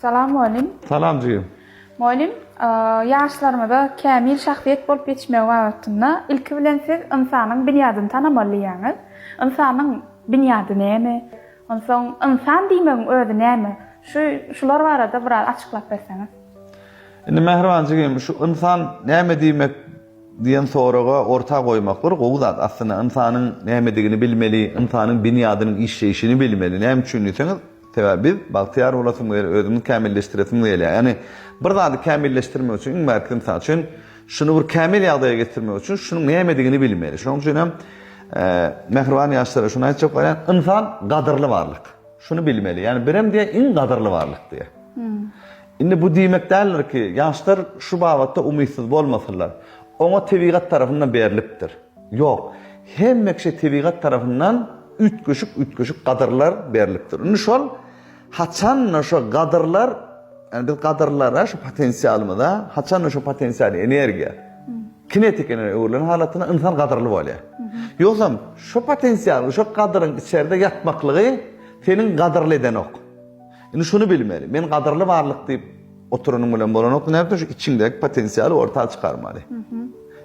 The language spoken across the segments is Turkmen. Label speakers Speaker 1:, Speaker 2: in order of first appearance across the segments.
Speaker 1: Salam mugallym.
Speaker 2: Salam jigim.
Speaker 1: Mugallym, ýaşlarymyza kämil şahsyýet bolup ýetişmegi babatynda ilki bilen siz ynsanyň binýadyny tanamaly diýýäňiz. Ynsanyň binýady näme? Onsoň ynsan diýmegiň özi näme? Şu şular barada biraz açyklap berseňiz.
Speaker 2: Indi mähriban jigim, şu ynsan näme diýmek diýen soraga orta goýmak bir gowy zat. Aslynda ynsanyň nämedigini bilmeli, ynsanyň binýadynyň işleýşini bilmeli. Näme üçin diýseňiz, sebäbi biz bagtyýar bolasymyz gelýär, özümizi kämilleşdiresimiz gelýär. Ýagny bir zady kämilleşdirmek üçin iň bärkisi mysal üçin şuny bir kämil ýagdaýa getirmek üçin şunuň nämedigini bilmeli. Şonuň üçin hem mähriban ýaşlara şuny aýtjak bolýan, ynsan gadyrly barlyk. Şuny bilmeli. Ýagny birem diýýär iň gadyrly barlyk diýýär. Indi bu diýmek däldir ki, ýaşlar şu babatda umytsyz bolmasynlar. Oňa tebigat tarapyndan berlipdir. Ýok. Hemme kişä tebigat tarapyndan üýtgeşik-üýtgeşik gadyrlar berlipdir. Indi şol haçan-da şo gadyrlar, ýagny biz gadyrlara, şu potensialymyza, haçan-da şo potensial energiýa, kinetik energiýa öwrülen halatynda ynsan gadyrly bolýar. Ýogsam şo potensialyň, şo gadyryň içerde ýatmaklygy seniň gadyrly edenok. Indi şuny bilmeli, men gadyrly barlyk diýip oturanyň bilen bolanok, näme şu içiňdäki potensialy orta çykarmaly.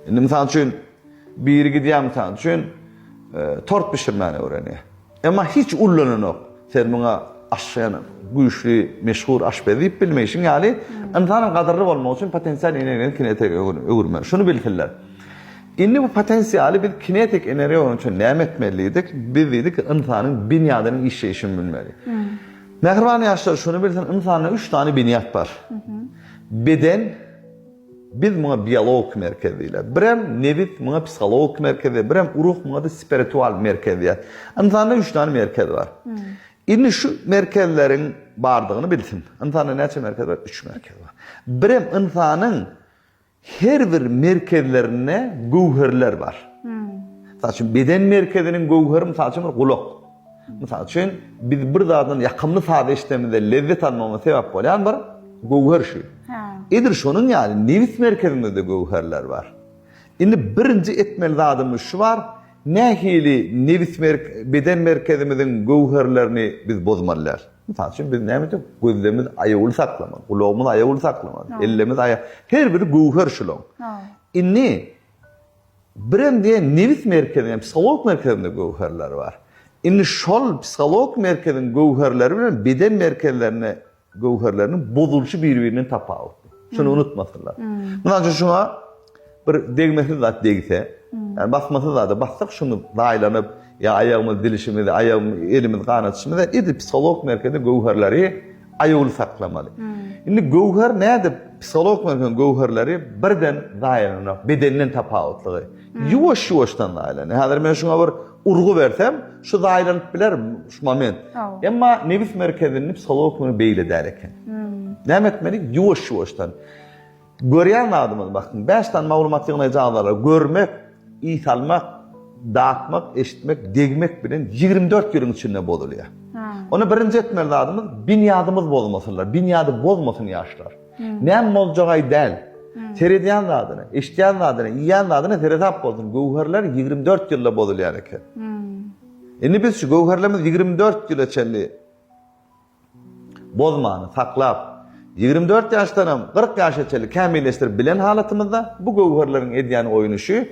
Speaker 2: Indi mysal üçin biri gidýär mysal üçin e, tort bişirmäni öwrenýär. Emma hiç ullananok. Sen muňa aşýan güýçli, meşhur aşpez diýip bilmeýşiň ýaly, ynsanyň gadyrly bolmagy üçin potensial energiýany kinetik öwürmeli. Şuny bilsinler. Indi bu potensialy biz kinetik energiýa öwürmek üçin näme etmeli diýdik? Biz diýdik, ynsanyň binýadynyň işleýşini bilmeli. Mähriban ýaşlar şuny bilsin, ynsanda üç sany binýat bar. Beden, biz muňa biologik merkez diýilýär. Birem nebis, muňa psihologik merkez diýilýär. Birem ruh, muňa-da spiritual merkez diýýär. Ynsanda üç sany merkez bar. Indi şu merkezleriň bardygyny bilsin. Ynsanda näçe merkez bar? Üç merkez bar. Birem ynsanyň Her bir merkezlerinde göwherler bar. Mysal üçin, beden merkeziniň göwheri, mysal üçin, bir gulak. Mysal üçin, biz bir zatdan ýakymly saz eşidemizde lezzet almagymyza sebäp bolýan bir göwher şu. Edil şonuň ýaly nebis merkezimizde göwherler bar. Indi birinji etmeli zadymyz şu bar, nähili nebis beden merkezimiziň göwherlerini biz bozmaly däl. Mysal üçin, biz näme etjek? Gözlerimizi aýawly saklamaly, gulagymyzy aýawly saklamaly, ellerimizi aýa Her biri göwher şulaň. Indi birem diýen nebis merkezinde, ýagny psihologik merkezinde göwherler bar. Indi şol psihologik merkeziň göwherleri bilen beden merkezlerinde göwherleriniň bozulyşy bir-birinden tapawutly. Şuny unutmasynlar. Mysal üçin, şuňa bir degmesiz zat degse, ýagny basmasyz zada bassak şuny zaýlanyp, ýa aýagymyz dilişimizi, aýagymyz, elimiz ganatyşymyz edil psihologik merkezde göwherleri aýawly saklamaly. Indi göwher nädip psihologik merkeziň göwherleri birden zaýalanok, bedenden tapawutlygy. Ýuwaş-ýuwaşdan zaýalanýar. Häzir men şuňa bir urgy bersem, şu zaýalanyp biler şu moment. Emma nebis merkezinde psihologik merkez beýle däl eken. Näme etmeli? Ýuwaş-ýuwaşdan. Görýän zadymyz, bakyň, bäş sany maglumat ýygnaýjy agzalar, görmek, ys almak, datmak, eşitmek, degmek bilen 24 ýylyň içinde bozulýar. Onda birinji etmeli zadymyz, binýadymyz bozmasynlar, binýady bozmasyn ýaşlar. Näme boljagy däl. Seredýän zadyna, eşidýän zadyna, iýýän zadyna seresap bolsun. Göwherler 24 ýylda bozulýan eken. Indi biz şu göwherlerimiz 24 ýyla çenli Bozmany saklap, 24 ýaşdanam 40 ýaşa çenli kämilleşdirip bilen halatymyzda bu göwherleriň edýän oýny şu,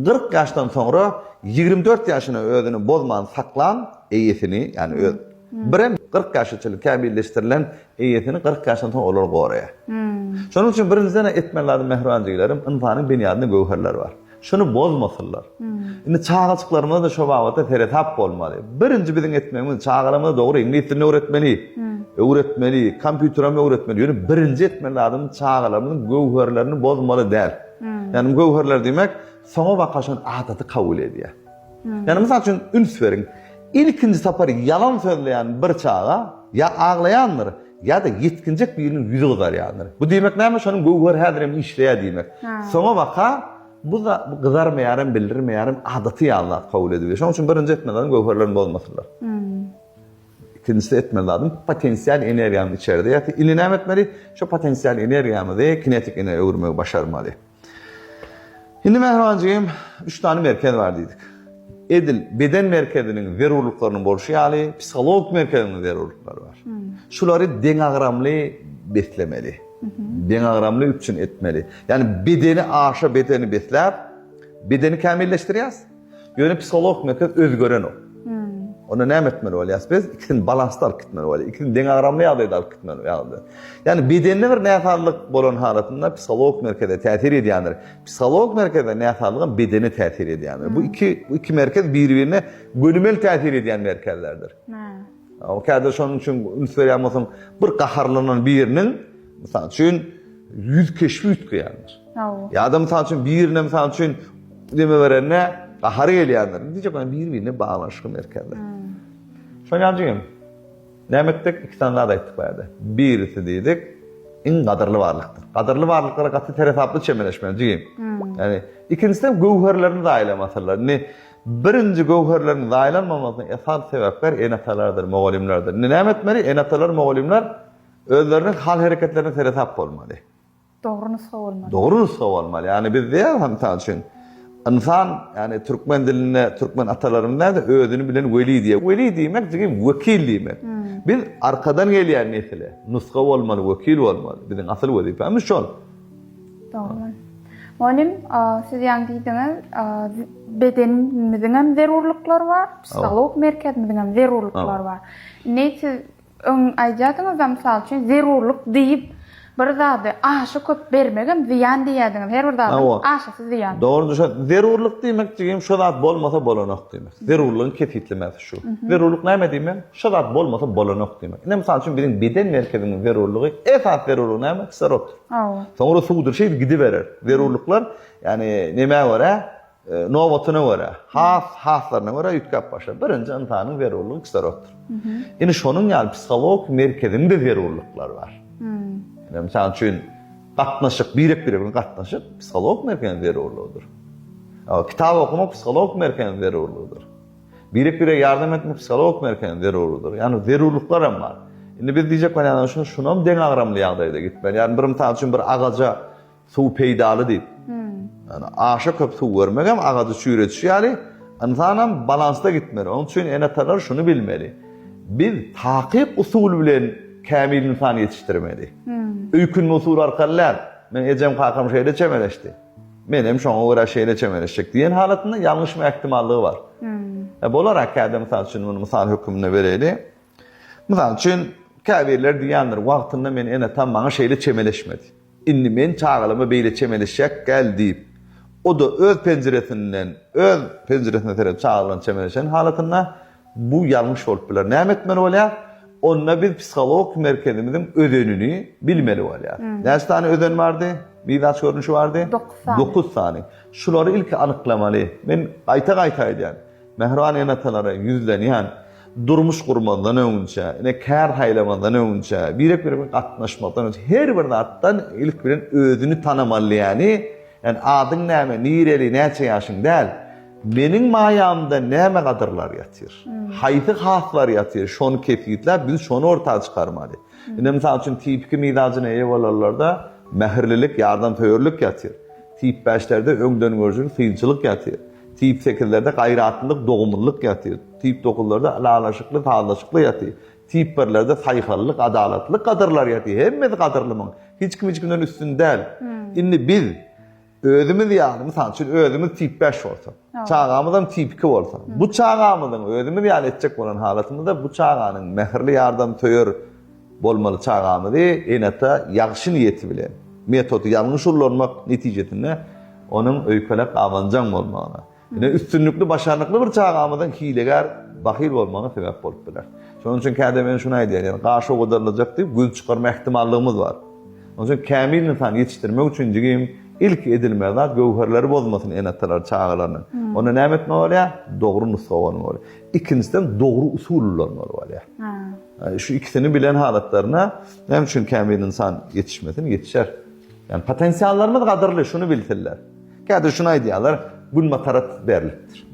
Speaker 2: 40 ýaşdan soňra 24 ýaşyna özüni bozman saklan eýesini, ýagny öz birem 40 ýaşa çenli kämilleşdirilen eýesini 40 ýaşdan soň olar goraýar. Şonuň üçin birinjiden etmeli zadym mähriban jigilerim, ynsanyň binýadynda göwherler bar. Şuny bozmasynlar. Indi çagajyklarymyza-da şo babatda seresap bolmaly. Birinji biziň etmegimiz çagalarymyza dogry iňlis dilini öwretmeli. Öwretmeli, kompýuterem öwretmeli. Ýöne birinji etmeli zadymyz çagalarymyzyň göwherlerini bozmaly däl. Ýagny göwherler diýmek, soňa baka şony adaty kabul edýär. Ýagny mysal üçin üns beriň. Ilkinji sapar ýalan sözleýän bir çaga ýa aglaýandyr, ýa-da ýetginjek biriniň ýüzi gyzarýandyr. Bu diýmek näme? Şonuň göwheri häzir hem işleýär diýmek. Soňa baka bu zat bu gyzarmaýaram, bildirmeýärem, adaty ýaly zat kabul edilýär. Şonuň üçin birinji etmeli zadyň göwherlerini bozmasynlar. Ikinjisi etmeli zadyň potensial energiýamyz içeride ýatyr. Indi näme etmeli? Şo potensial energiýamyzy kinetik energiýa öwürmegi başarmaly. Indi mähriban jigim, üç sany merkez bar diýdik. Edil beden merkeziniň zerurlyklarynyň bolşy ýaly, psihologik merkeziniň zerurlyklary bar. Şulary deňagramly. beslemeli. Deňagramly üpjün etmeli. Ýagny bedeni aşa bedeni besläp, bedeni kämilleşdirýäs. Ýöne psihologik merkez özgerenok. Onda näme etmeli bolýas biz? Ikisini balansda alyp gitmeli bolýar. Ikisini deňagramly ýagdaýda alyp gitmeli ýagdaýda. Ýagny bedende bir näsazlyk bolan halatynda psihologik merkeze täsir edýändir. Psihologik merkezde näsazlygam bedene täsir edýändir. Bu iki bu iki merkez bir-birine gönümel täsir edýän merkezlerdir. O käde şonuň üçin üns berýän bolsaň, bir gaharlanan biriniň, mysal üçin, ýüz keşbi üýtgeýändir. Ýa-da mysal üçin birine mysal üçin neme berende gahary gelýändir. Diýjek bolýan bir-birine baglanyşykly merkezler. Şonuň ýaly jigim. Näme etdik? Iki sany zat aýtdyk bu ýerde. Birisi diýdik, iň gadyrly barlykdyr. Gadyrly barlyklara gaty seresaply çemeleşmeli jigim. Ýagny ikinjisem göwherlerini zaýalamasynlar. Indi Birinji göwherleriň zaýalanmamasyna esasy sebäpkär ene-atalardyr, mugallymlardyr. Indi näme etmeli? Ene-atalar, mugallymlar özleriniň hal-hereketlerine seresap bolmaly.
Speaker 1: Dogry nusga bolmaly.
Speaker 2: Dogry nusga bolmaly. Ýagny biz diýýäris mysal üçin, ynsan, ýagny türkmen dilinde türkmen atalarymyz näde özüni bilen weli diýýär. Weli diýmek jigim wekil diýmek. Biz arkadan gelýän nesile nusga bolmaly, wekil bolmaly. Biziň asyl wezipämiz şol.
Speaker 1: Dogry. Mugallym, siz ýaňy diýdiňiz, bedenimiziň hem zerurlyklary bar, psihologik merkezimiziň hem zerurlyklary bar. Indi siz öň aýdýardyňyz-da, mysal üçin, zerurlyk diýip, bir zady aşa köp bermek hem zyýan diýýärdiňiz. Her bir zadyň aşasy zyýan.
Speaker 2: Dogry, şo zerurlyk diýmek jigim, şo zat bolmasa bolanok diýmek. Zerurlygyň kesgitlemesi şu. Zerurlyk näme diýmek? Şo zat bolmasa bolanok diýmek. Ine, mysal üçin, biziň beden merkezimiziň zerurlygy, esasy zerurlygy näme? Kisloroddyr. Soňra suwdur şeýdip gidiberer. Zerurlyklar, ýagny nämä görä, nobatyna görä, has haslaryna görä üýtgäp başlar. Birinji ynsanyň zerurlygy kisloroddyr. Indi şonuň ýaly psihologik merkeziň-de zerurlyklary bar. Ine, mysal üçin, gatnaşyk, birek-birek bilen gatnaşyk psihologik merkeziň zerurlygydyr. Kitap okamak psihologik merkeziň zerurlygydyr. Birek-birege ýardam etmek psihologik merkeziň zerurlygydyr. Ýagny zerurlyklar hem bar. Indi biz diýjek bolýanymyz şuny, şunam deňagramly ýagdaýda gitmeli. Ýagny bir mysal üçin bir agaja suw peýdaly diýip, ýagny aşa köp suw bermek hem agajy çüýredişi ýaly, ynsanam balansda gitmeli. Onuň üçin ene-atalar şuny bilmeli. Biz takyk usul bilen kämil ynsan ýetişdirmeli. Öýkünme usuly arkaly däl. Meň ejem-kakam şeýle çemeleşdi. Men hem şoňa görä şeýle çemeleşjek diýen halatynda ýalňyşma ähtimallygy bar. E, bolar a käde mysal üçin muny mysal hökmünde bereýli. Mysal üçin käbirler diýýändir, wagtynda men ene-atam maňa şeýle çemeleşmedi. Indi men çagalaryma beýle çemeleşjek däl diýip, o-da öz penjiresinden, öz penjiresine seredip çagalaryna çemeleşen halatynda Bu ýalňyş bolup biler. Näme etmeli bolýar? Onda biz psihologik merkezimiziň özenini bilmeli bolýar. Näçe sany özen bardy? Mizaç görnüşi bardy?
Speaker 1: Dokuz sany.
Speaker 2: Dokuz sany. Şulary ilki anyklamaly. Men gaýta-gaýta aýdýan. Mähriban ene-atalara ýüzlenýän. Durmuş gurmazdan öňünçä, ine kär saýlamazdan öňünçä, birek-birek bilen gatnaşmazdan öňünçä her bir zatdan ilki bilen özüni tanamaly ýäni, ýani adyň näme, nireli, näçe ýaşyň däl. Meniň maýamda näme gadyrlar ýatyr? Haýsy haslar ýatyr? Şony kesgitläp, biz şony orta çykarmaly. Ine, mysal üçin, tipiki mizajyna eýe bolanlarda mähirlilik, ýardamsöýerlik ýatyr. Tip bäşlerde öňdengörüjilik, synçylyk ýatyr. Tip sekizlerde gaýratlylyk, dogumlylyk ýatyr. Tip dokuzlarda ylalaşykly, sazlaşykly ýatyr. Tip birlerde saýhallyk, adalatlylyk gadyrlar ýatyr. Hemmesi gadyrly muň. Hiç kim hiç kimden üstün däl. Indi biz Özümiz ýaly, mysal üçin, özümiz tip 5 bolsak, çagamyzam tip 2 bolsa, bu çagamyzyň özümiz ýaly etjek bolan halatymyzda bu çaganyň mähirli ýardamsöýer bolmaly çagamyzy ene-ata ýagşy niýeti bilen metody ýalňyş ullanmak netijesinde onuň öýkelek gabanjaň bolmagyna, Ine, üstünlikli, başarnykly bir çagamyzyň hilegär, bahyl bolmagyna sebäp bolup biler. Şonuň üçin käde men şuny aýdýan, ýagny gaş owadanlajak diýip göz çykarma ähtimallygymyz bar. Şonuň üçin kämil ynsan ýetişdirmek üçin jigim, ilki edilmeli zat göwherleri bozmasyn ene-atalar çagalarynyň. Onda näme etmeli bolýar? Dogry nusga bolmaly bolýar. Ikinjiden dogry usul ulanmaly bolýar. Şu ikisini bilen halatlarynda näme üçin kämil ynsan ýetişmesin, ýetişer. Ýagny potensiallarymyz gadyrly, şuny bilsinler. Käte şuny aýdýarlar, Günbatara berlipdir.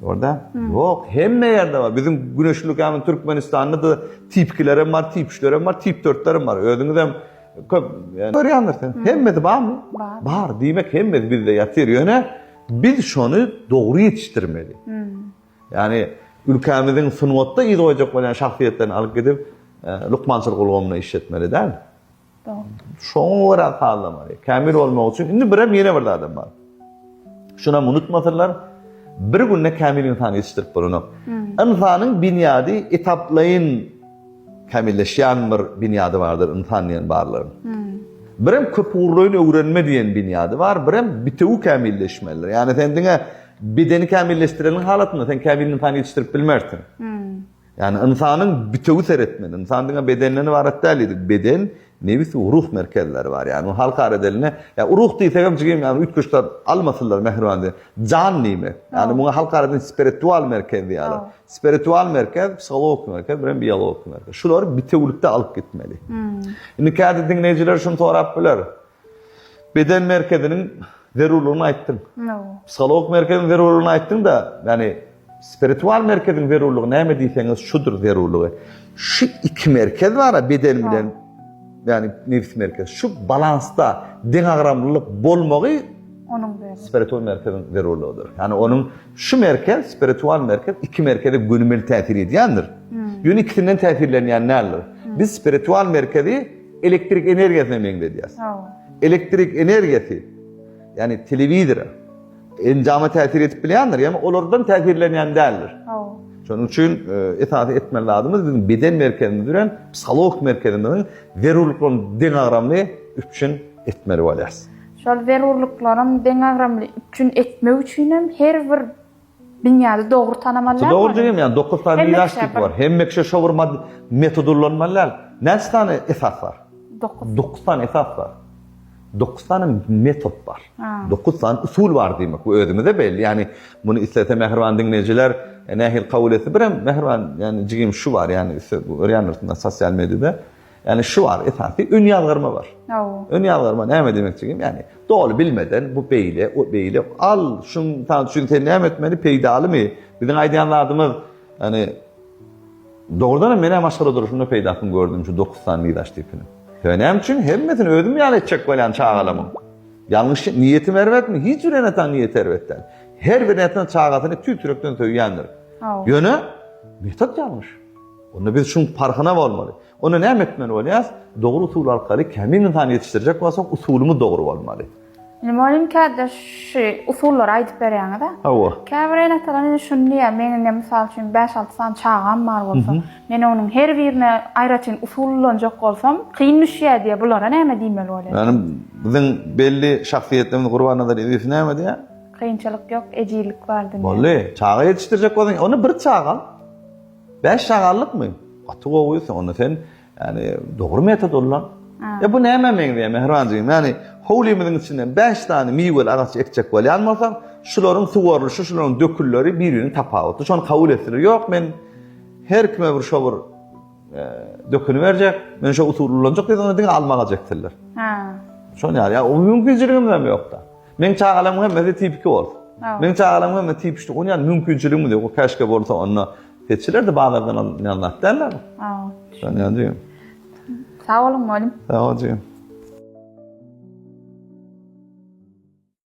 Speaker 2: Dogry däl? Ýok, hemme ýerde bar. Biziň güneşli ülkämiz Türkmenistanda-da tip ikilerem bar, tip üçlerem bar, tip dörtlerem bar. Özüňizem köp ýani görýändirsiňiz. Hemmesi barmy?
Speaker 1: Bar.
Speaker 2: Bar. Diýmek, hemmesi bizde ýatyr. Ýöne biz şony dogry ýetişdirmeli. Ýagny ülkämiziň sungatda yz goýjak bolýan şahsyýetlerini alyp gidip, lukmançylyk ulgamynda işletmeli däl. Şoňa görä sazlamaly. Kämil bolmak üçin indi birem ýene bir zadam bar. Şunam unutmasynlar, bir günde kämil ynsan ýetişdirip bolanok. Ynsanyň binýady etaplaýyn kämilleşýän bir binýady bardyr ynsan diýen barlygyň. Birem köpugurlaýyn öwrenme diýen binýady bar, birem bitewi kämilleşmelidir. Ýagny sen diňe bedeni kämilleşdireniň halatynda sen kämil ynsan ýetişdirip bilmersiň. Ýagny ynsanyň bitewi seretmeli. Ynsan diňe bedenden ybarat däl diýdik. Beden, nebis we ruh merkezleri bar. Ýagny halkara dilinde, ýa ruh diýsegem jigim, ýagny üýtgeşik zat almasynlar mähriban diýen. Jan diýmek. Ýagny muňa halkara dilinde spiritual merkez diýýärler. Spiritual merkez, psihologik merkez, birem biologik merkez. Şulary bitewülikde alyp gitmeli. Indi käte diňleýjiler şuny sorap biler. Beden merkeziniň zerurlygyny aýtdyň. Psihologik merkeziň zerurlygyny aýtdyň-da, ýagny spiritual merkeziň zerurlygy näme diýseňiz, şudur zerurlygy. Şu iki merkez bar-a, beden bilen, ýagny nebs merkezi. Şu balansda deňagramlylyk bolmagy
Speaker 1: onuň zerurlygy.
Speaker 2: Spiritual merkeziň zerurlygydyr. Ýagny onuň şu merkez, spiritual merkez iki merkeze gönümel täsir edýändir. Ýöne ikisinden täsirlenýän däldir. Biz spiritual merkezi elektrik energiýasyna meňzedýäs. Elektrik energiýasy, ýagny telewizora, enjama täsir edip bilýändir, ýagny olardan täsirlenýän däldir. Şonuň üçin esasy etmeli zadymyz biziň beden merkezimiz bilen psihologik merkezimiziň zerurlyklaryny deňagramly üpjün etmeli bolýarys.
Speaker 1: Şol zerurlyklaryň deňagramly üpjün etmek üçin hem her bir Binýady dogry tanamaly däl.
Speaker 2: Dogry diýýän, ýagny 9 sany miras tipi bar. Hemme kişi şo bir metody ullanmaly däl. Näçe sany esas bar?
Speaker 1: 9.
Speaker 2: 9 sany esas bar. 9 sany metod bar. 9 sany usul bar diýmek. Bu özümize belli. Ýagny muny islese mähriban diňleýjiler e, nähili kabul etse birem mähriban, ýagny jigim şu bar, ýagny siz görýändirsiňiz sosial mediada. Ýagny şu bar, esasy ön ýazgarma bar. Ön ýazgarma näme diýmek jigim? Ýagny doly bilmeden bu beýle, o beýle, al, şuň mysal üçin sen näme etmeli, peýdalymy? Biziň aýdýan zadymyz, ýagny dogrudan hem men maşgala durmuşymda peýdasyny gördüm şu 9 sany mizaç tipiniň. Sebäbi näme üçin? Hemmesini özüm ýaly etjek bolýan çagalamyň. Ýalňyş niýetim erbetmi? Hiç bir ene-atanyň niýeti erbet däl. Her bir ene-ata çagasyny tüýs ýürekden söýýändir. Ýöne metod ýalňyş. Onda biz şuň parhyna bolmaly. Onda näme etmeli bolýas? Dogry usul arkaly kämil ynsan ýetişdirjek bolsak, usulymyz dogry bolmaly.
Speaker 1: Indi mugallym käde şu usullary aýdyp berýäňiz-ä.
Speaker 2: Hawa.
Speaker 1: Käbir ene-atalar indi şuny diýýär, meň indi mysal üçin bäş-alty sany çagam bar bolsa, men onuň her birine aýratyn usul ulanjak bolsam, kyn düşýär diýýär. Bulara näme diýmeli bolýar?
Speaker 2: Ýagny biziň belli şahsyýetlerimiz Gurbannazar Ezizow näme diýýär?
Speaker 1: Kynçylyk ýok, ejizlik bar dünýäde.
Speaker 2: Boldy. Çaga ýetişdirjek bolsaň, onda bir çaga al. Bäş çagalykmy? Gaty gowy, onda sen ýani dogry metod ullan. E bu nämä meňzeýär Mähribanjygym? Ýani howlymyzyň içinden bäş sany miweli agaç ekjek bolýan bolsaň, şularyň suwarylyşy, şularyň dökülleri bir-birinden tapawutly. Şony kabul etsinler. Ýok, men her kime bir şo bir döküni berjek, men şo usuly ulanjak diýseň, onda diňe alma agajy eksinler.
Speaker 1: Ha.
Speaker 2: Şony ýaly. Ýa o mümkinçiligimiz hem ýok-da. Meň çagalarymyň hemmesi tip 2 bolsun. Meň çagalarymyň hemmesi tip 3. Onun ýaly mümkinçiligimiz ýok. Käşke bolsa onda seçilerdi bazardan alynýan zat däl-de. Şony ýaly diýim.
Speaker 1: Sag boluň mugallym.
Speaker 2: Sag bol jigim.